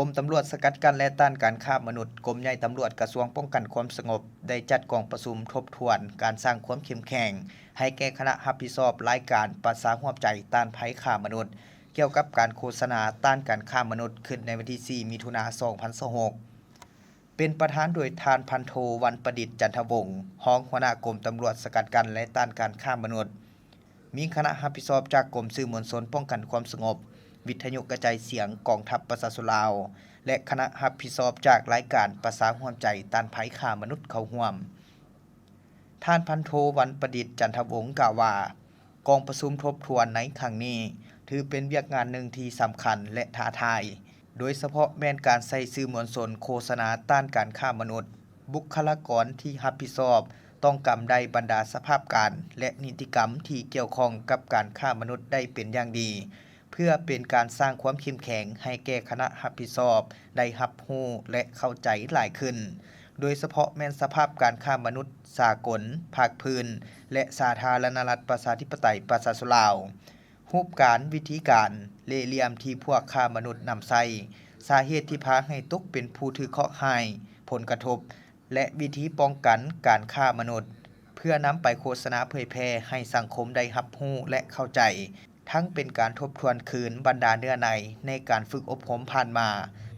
ກົມຕຳຫຼວດສະກັດກັ້ນ ແລະ ຕ້ານການຄ້າມະນຸດ, ກົມໃຫຍ່ຕຳຫຼວດ ກະຊວງປ້ອງກັນຄວາມສະຫງົບ ໄດ້ຈັດກອງປະຊຸມທົບທວນການສ້າງຄວາມເຂັ້ມແຂງໃຫ້ແກ່ຄະນະຮັບຜິດຊອບລາຍການປະຊາຮ່ວມໃຈຕ້ານໄພຄ້າມະນຸດ ກ່ຽວກັບການໂຄສະນາຕ້ານການຄ້າມະນຸດ ຂຶ້ນໃນວັນທີສີ່ ມິຖຸນາ ສອງພັນຊາວຫົກ ເປັນປະທານໂດຍທ່ານພັນໂທ ວັນປະດິດ ຈັນທະວົງ ຮອງຫົວໜ້າກົມຕຳຫຼວດສະກັດກັ້ນ ແລະ ຕ້ານການຄ້າມະນຸດ, ມີຄະນະຮັບຜິດຊອບຈາກກົມສື່ມວນຊົນປ້ອງກັນຄວາມສະຫງົບ, ວິທະຍຸກະຈາຍສຽງກອງທັບປະຊາຊົນລາວ ແລະ ຄະນະຮັບຜິດຊອບຈາກລາຍການປະຊາຮ່ວມໃຈຕ້ານໄພຄ້າມະນຸດເຂົ້າຮ່ວມ. ທ່ານພັນໂທ ວັນປະດິດ ຈັນທະວົງ ກ່າວວ່າ ກອງປະຊຸມທົບທວນໃນຄັ້ງນີ້ ຖືເປັນວຽກງານໜຶ່ງທີ່ສຳຄັນ ແລະ ທ້າທາຍ, ໂດຍສະເພາະແມ່ນການໃຊ້ສື່ມວນຊົນໂຄສະນາຕ້ານການຄ້າມະນຸດ. ບຸກຄະລາກອນທີ່ຮັບຜິດຊອບຕ້ອງກຳໄດ້ບັນດາສະພາບການ ແລະ ນິຕິກຳທີ່ກ່ຽວຂ້ອງກັບການຄ້າມະນຸດໄດ້ເປັນຢ່າງດີ, ເພື່ອເປັນການສ້າງຄວາມເຂັ້ມແຂງໃຫ້ແກ່ຄະນະຮັບຜິດຊອບໄດ້ຮັບຮູ້ ແລະ ເຂົ້າໃຈຫຼາຍຂຶ້ນ, ໂດຍສະເພາະແມ່ນສະພາບການຄ້າມະນຸດສາກົນ, ພາກພື້ນ ແລະ ສາທາລະນະລັດປະຊາທິປະໄຕປະຊາຊົນລາວ, ຮູບການ, ວິທີການ, ເລ່ຫຼ່ຽມທີ່ພວກຄ້າມະນຸດນຳໃຊ້, ສາເຫດທີ່ພາໃຫ້ຕົກເປັນຜູ້ຖືກເຄາະຮ້າຍ, ຜົນກະທົບ ແລະ ວິທີປ້ອງກັນການຄ້າມະນຸດ, ເພື່ອນຳໄປໂຄສະນາເຜີຍແຜ່ໃຫ້ສັງຄົມໄດ້ຮັບຮູ້ ແລະ ເຂົ້າໃຈ, ທັງເປັນການທົບທວນຄືນບັນດາເນື້ອໃນໃນການຝຶກອົບຮົມຜ່ານມາ,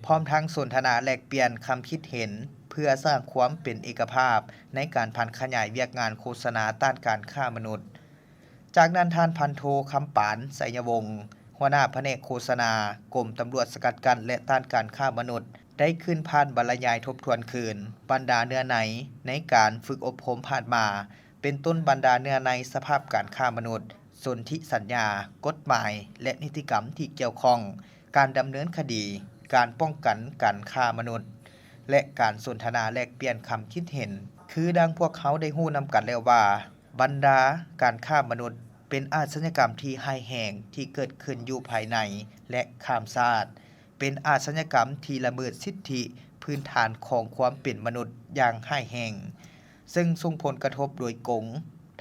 ພ້ອມທັງສົນທະນາແລກປ່ຽນຄຳຄິດເຫັນ ເພື່ອສ້າງຄວາມເປັນເອກະພາບໃນການຜັນຂະຫຍາຍວຽກງານໂຄສະນາຕ້ານການຄ້າມະນຸດ. ຈາກນັ້ນ ທ່ານພັນໂທ ຄຳປານ ໄຊຍະວົງ ຫົວໜ້າພະແນກໂຄສະນາ ກົມຕຳຫຼວດສະກັດກັ້ນ ແລະ ຕ້ານການຄ້າມະນຸດ ໄດ້ຂຶ້ນຜ່ານບັນລະຍາຍທົບທວນຄືນບັນດາເນື້ອໃນໃນການຝຶກອົບຮົມຜ່ານມາ, ເປັນຕົ້ນບັນດາເນື້ອໃນສະພາບການຄ້າມະນຸດ, ສົນທິສັນຍາ, ກົດໝາຍ ແລະ ນິຕິກຳທີ່ກ່ຽວຂ້ອງ, ການດຳເນີນຄະດີ, ການປ້ອງກັນການຄ້າມະນຸດ ແລະ ການສົນທະນາແລກປ່ຽນຄຳຄິດເຫັນ. ຄືດັ່ງພວກເຮົາໄດ້ຮູ້ນຳກັນແລ້ວວ່າ ບັນດາການຄ້າມະນຸດເປັນອາຊະຍາກຳທີ່ຮ້າຍແຮງທີ່ເກີດຂຶ້ນຢູ່ພາຍໃນ ແລະ ຂ້າມຊາດ, ເປັນອາຊະຍາກຳທີ່ລະເມີດສິດທິພື້ນຖານຂອງຄວາມເປັນມະນຸດຢ່າງຮ້າຍແຮງ, ເຊິ່ງສົ່ງຜົນກະທົບໂດຍກົງ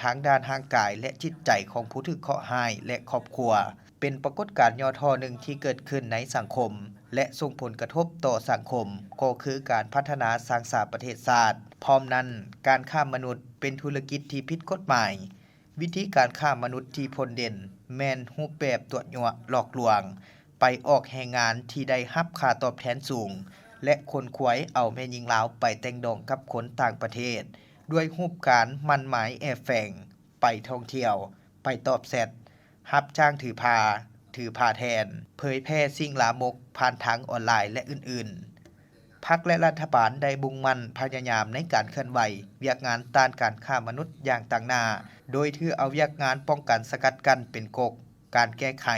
ທາງດ້ານຮ່າງກາຍ ແລະ ຈິດໃຈຂອງຜູ້ຖືກເຄາະຮ້າຍ ແລະ ຄອບຄົວ, ເປັນປາກົດການຫຍໍ້ທໍ້ໜຶ່ງທີ່ເກີດຂຶ້ນໃນສັງຄົມ ແລະ ສົ່ງຜົນກະທົບຕໍ່ສັງຄົມ ກໍຄືການພັດທະນາສ້າງສາປະເທດຊາດ. ພ້ອມນັ້ນ, ການຄ້າມະນຸດເປັນທຸລະກິດທີ່ຜິດກົດໝາຍ, ວິທີການຄ້າມະນຸດທີ່ພົ້ນເດັ່ນແມ່ນຮູບແບບຕົວະຍົວະຫຼອກລວງ, ໄປອອກແຮງງານທີ່ໄດ້ຮັບຄ່າຕອບແທນສູງ ແລະ ຂົນຂວາຍເອົາແມ່ຍິງລາວໄປແຕ່ງດອງກັບຄົນຕ່າງປະເທດ ດ້ວຍຮູບການໝັ້ນໝາຍແອບແຝງ, ໄປທ່ອງທ່ຽວ, ໄປຕອບແຊັດ, ຮັບຈ້າງຖືພາ, ຖືພາແທນ, ເຜີຍແຜ່ສິ່ງລາມົກຜ່ານທາງອອນລາຍ ແລະ ອື່ນໆ. ພັກ ແລະ ລັດຖະບານໄດ້ມຸ່ງໝັ້ນພະຍາຍາມໃນການເຄື່ອນໄຫວວຽກງານຕ້ານການຄ້າມະນຸດຢ່າງຕັ້ງໜ້າ, ໂດຍຖືເອົາວຽກງານປ້ອງກັນສະກັດກັ້ນເປັນກົກ, ການແກ້ໄຂ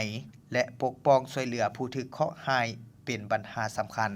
ແລະ ປົກປ້ອງຊ່ວຍເຫຼືອຜູ້ຖືກເຄາະຮ້າຍເປັນບັນຫາສຳຄັນ.